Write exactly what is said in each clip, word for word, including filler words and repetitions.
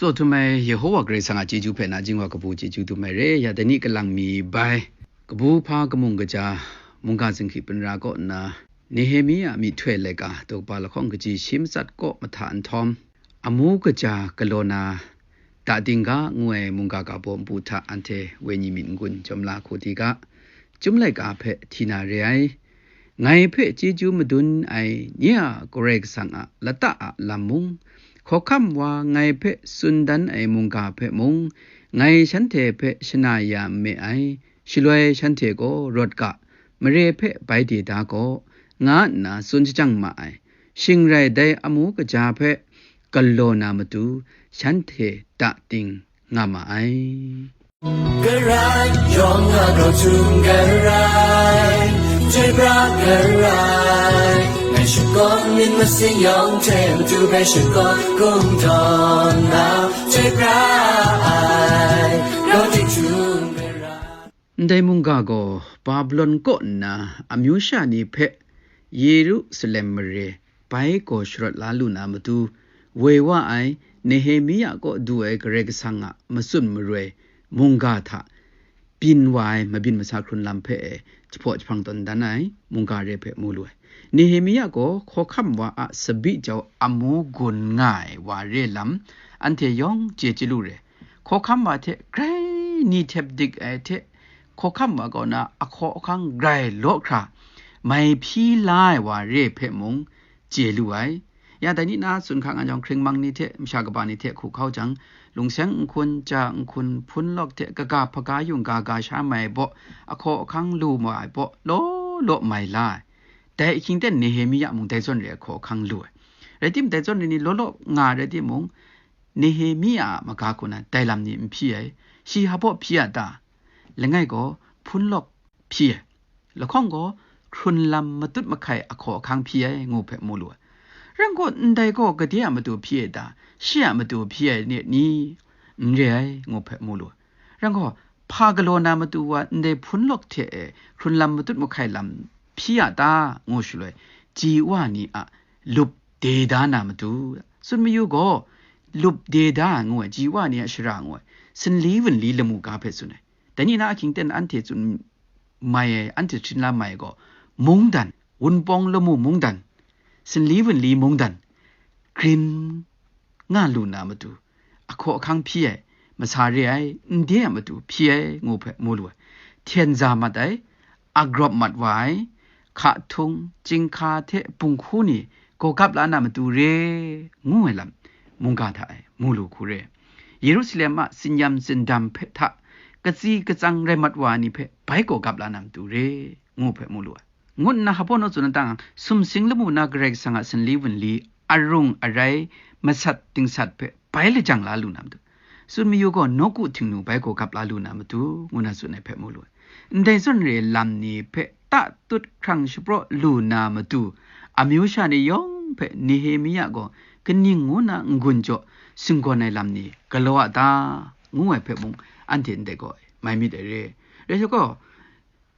Tsaw htum ai Yehowa Karai Kasang a chyeju hpe na jingwa kabu chyeju dum ai re, ya dai ni kalang mi bai. Kabu hpa kamung kaja, mungga zinghkri pinra kaw nna, Nehemia a myihtoi laika daw kaba lahkawng kaji shi matsat kaw mahta nhtawm, amu kaja galaw na, Dating ga ngu ai mungga ga baw npu hta anhte wenyi myit n-gun jawm la hku di ga, Chyum laika hpe hti na re ai. Ngai hpe chyeju madun ai nye a Karai Kasang a lata a lam mung, hkawhkam wa ngai hpe tsun dan ai mungga hpe mung, ngai shanhte hpe shana ya n me ai, shaloi shanhte gaw rawt ga, mare hpe bai de da gaw, nga nna tsun shajang ma ai. Shing rai dai amu kaja hpe galaw na matu, shanhte dating nga ma ai. Karai yawng a grau htum karai, chyoi pra karai, ngai shakawn myit masin yawng hte matu bai shakawn kungdawn na, chyoi pra ai, grau htum karai. Ndai mungga gaw Babilon kaw nna amyu sha ni hpe Yerusalem mare bai gaw sharawt la lu na matu, woi wa ai Nehemia kaw du ai Karai Kasang a matsun maroi mungga hta byin wa ai mabyin masa hkrun lam hpe e jahpaw jahpang tawn dan ai mungga re hpe mu lu ai. Nehemia gaw hkawhkam wa a tsabyi jau amu gun nga ai wa re lam anhte yawng chye chyalu re. Hkawhkam wa hte grai ni htep dik ai hte, hkawhkam wa kaw na ahkaw ahkang grai law hkra mai hpyi la ai wa re hpe mung chye lu ai. Ya dai ni na tsun hkang an jawng, hkring mang ni hte masha kaba ni hte hku hkau jang, lungseng nhkun, ja nhkun, hpun lawk hte kaga hpaga yungga ga sha mai baw, ahkaw ahkang lu ma ai baw, law law mai la ai. Dai ahkying ten Nehemia mung dai zawn re ai hkaw ahkang lu ai. Rai tim, dai zawn re ni law law nga ai rai timung, Nehemia a maga hku na dai lam ni n hpyi ai. Shi hpa baw hpyi a ta? Langai gaw hpun lawk hpyi ai, lahkawng gaw hkrun lam matut mahkai ahkaw ahkang hpyi ai, ngu hpe mu lu ai. Rai gaw, ndai gaw gade a matu hpyi ai ta? Shi a matu hpyi ai ni, ni? N re ai, ngu hpe mu lu ai. Rai gaw, hpa galaw na matu wa ndai hpun lawk hte e hkrun lam matut mahkai lam hpyi a ta? Ngu shaloi, ji wa ni a lup de da na matu, tsun mayu gaw, lup de da ngu ai, ji wa ni a shara ngu ai, sanli wunli lamu ga hpe tsun ai. Dai ni na ahkying ten anhte tsun mai ai, anhte htin la mai ai gaw, mungdan, wunpawng lamu mungdan, sanli wunli mungdan, grin nga lu na matu, ahkaw ahkang hpyi ai, masa re ai, n de a matu hpyi ai, ngu hpe mu lu ai. Hten za mat ai, agrawp mat wa ai, hka htung, chyinghka hte bunghku ni gaw gap la na matu re, ngu ai lam, mungga hta e mu lu hku re. Yerusalem a tsinyam tsindam hpe hta, katsi katsang rai mat wa ni hpe bai gaw gap la na matu re, ngu hpe mu lu ai. Ngut nna hpa baw naw tsun na ta, sumsing lamu na Karai Kasang a sanli wunli, arung arai, masat dingsat hpe bai lajang la lu na matu, tsun mayu gaw, nawku htingnu bai gaw gap la lu na matu, ngu na tsun ai hpe mu lu ai. Ndai zawn re lam ni hpe tatut hkrang shapraw lu na matu, amyu sha ni yawng hpe Nehemia gaw kaning ngu na n-gun jaw singgawn ai lam ni galaw a ta? Ngu ai hpe mung, anhte ndai gaw mai myit ai re. Rai sa gaw,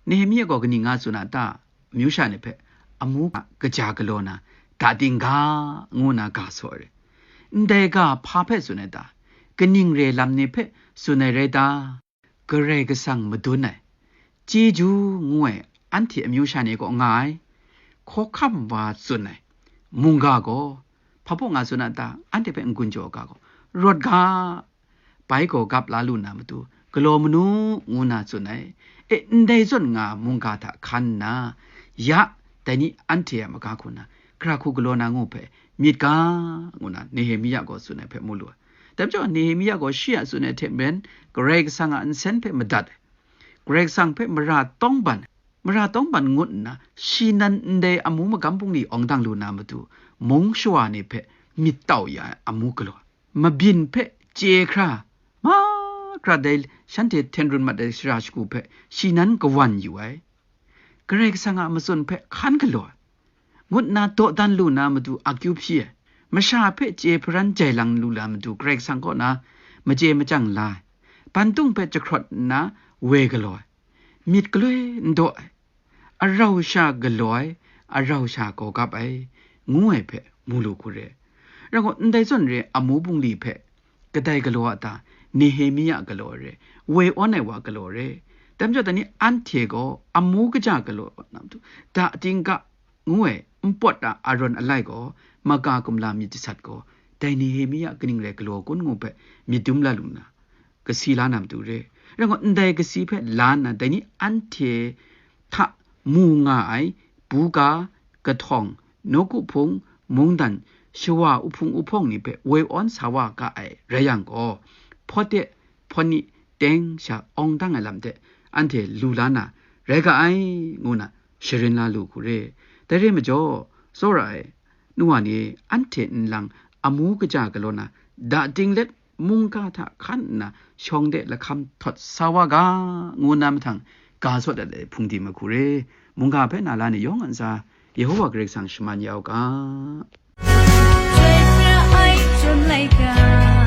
Nehemia gaw kaning nga tsun a ta? Amyu sha ni hpe, amu kaja galaw na, dating ga, ngu na ga saw ai re. Ndai ga hpa hpe tsun ai ta? Kaning re lam ni hpe tsun ai rai ta? Karai Kasang madun ai, chyeju ngu ai, anhte amyu sha ni kaw nga ai, hkawhkam wa tsun ai mungga gaw, hpa baw nga tsun a ta? Anhte hpe n-gun jaw ga gaw, rawt ga, bai gaw gap la lu na matu, galaw manu, ngu na tsun ai. E, ndai zawn nga mungga hta hkan nna, ya, dai ni anhte a maga hku na, gara hku galaw na ngu hpe myit ga, ngu na Nehemia gaw tsun ai hpe mu lu ai. Dai majaw, Nehemia gaw shi a tsun ai hte maren, Karai Kasang a nsen hpe madat ai, Karai Kasang hpe mara tawng ban ai, mara tawng ban ngut nna, shi nan ndai amu magam bungli awng dang lu na matu, mung shawa ni hpe myit tau ya ai amu galaw ai, mabyin hpe chye hkra, mahkra dai shanhte hten run mat ai shara shagu hpe shi nan kawan yu ai, Karai Kasang a matsun hpe hkan galaw ai, ngut nna dawdan lu na matu akyu hpyi ai, masha hpe chye hparan jai lang lu na matu Karai Kasang kaw na machye machyang la ai, bantung hpe jahkrawt nna woi galaw ai, myit galoi n daw ai, arau sha galaw ai, arau sha gaw gap ai, ngu ai hpe mu lu hku re. Rai gaw, ndai zawn re amu bungli hpe kadai galaw a ta? Nehemia galaw re, woi awn ai wa galaw re. Dai majaw, dai ni anhte gaw amu kaja galaw na matu, da ting ga ngu ai npawt a arawn alai gaw, maga kumla myit jasat gaw, dai Nehemia kaning rai galaw kun ngu hpe myit dum la lu nna, kasi la na matu re. Rai ngut ndai kasi hpe la nna, dai ni anhte hta mu nga ai buga, kahtawng, nawku hpung, mungdan, shawa uhpung uhpawng ni hpe woi awn sa wa ga ai rai yang gaw, Hpawte, Hpawni, teng sha awng dang ai lam hte anhte lu la na rai ga ai, ngu na sharin la lu hku re. Dai re majaw, tsawra ai nu wa ni, anhte nlang amu kaja galaw na, da ting let mungga hta hkan nna shawng de lahkam htawt sa wa ga, ngu na mahtang ga sawt dat ai hpungdim ai hku re. Mungga hpe na la ni yawng a ntsa, Yehowa Karai Kasang shaman ya u ga. ช่วยพระไอจนไหลกา